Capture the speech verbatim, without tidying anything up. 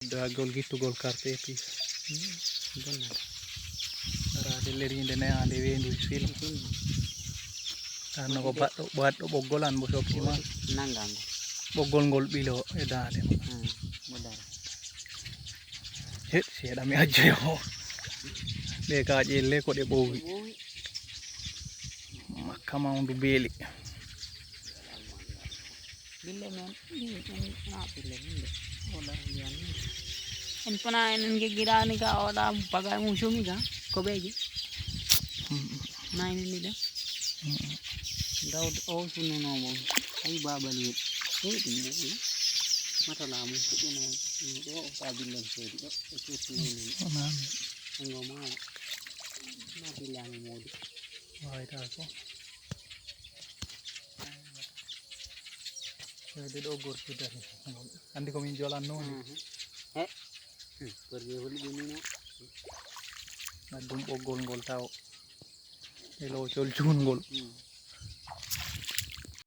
Dagol gittugol carte épice. Bonnata. Araade leriinde nehaande weendu film. Tan no ko baɗɗo, baɗɗo ɓoggol an mbo sokki ma. Nanngango. Ɓoggol ngol ɓilo e daande ma. Hmm. Mo dara. He, seeɗa mi accoyo. Ɗe ka ƴelle ko ɗe ɓoowi. Ɓoowi. Makka mawndu beeli. Bille men, min, min, na bille min de. O dara ndiyan min. En fana en ngeggiɗaani ka, o ɗa bagay mum sumi ka, ko ɓeeje. Mm. Na en ni de. Mm. Dawd o sununo mo. Ay babal wi. Hey, ɗum ne. Matala mum fuɗɗuno. Ɗo o ka billen seedi ɗo. O cuuti ni. O nami. Ngo ma. Na billani modi. Wayta ko. Ɓeyde ɗo gorki dari. Anndi ko min jolanno ni. Mhm. He. Hmm, gorki holi ɗum ni no. Na ɗum ɓoggol ngol taw. E loocol juungol. Hmm.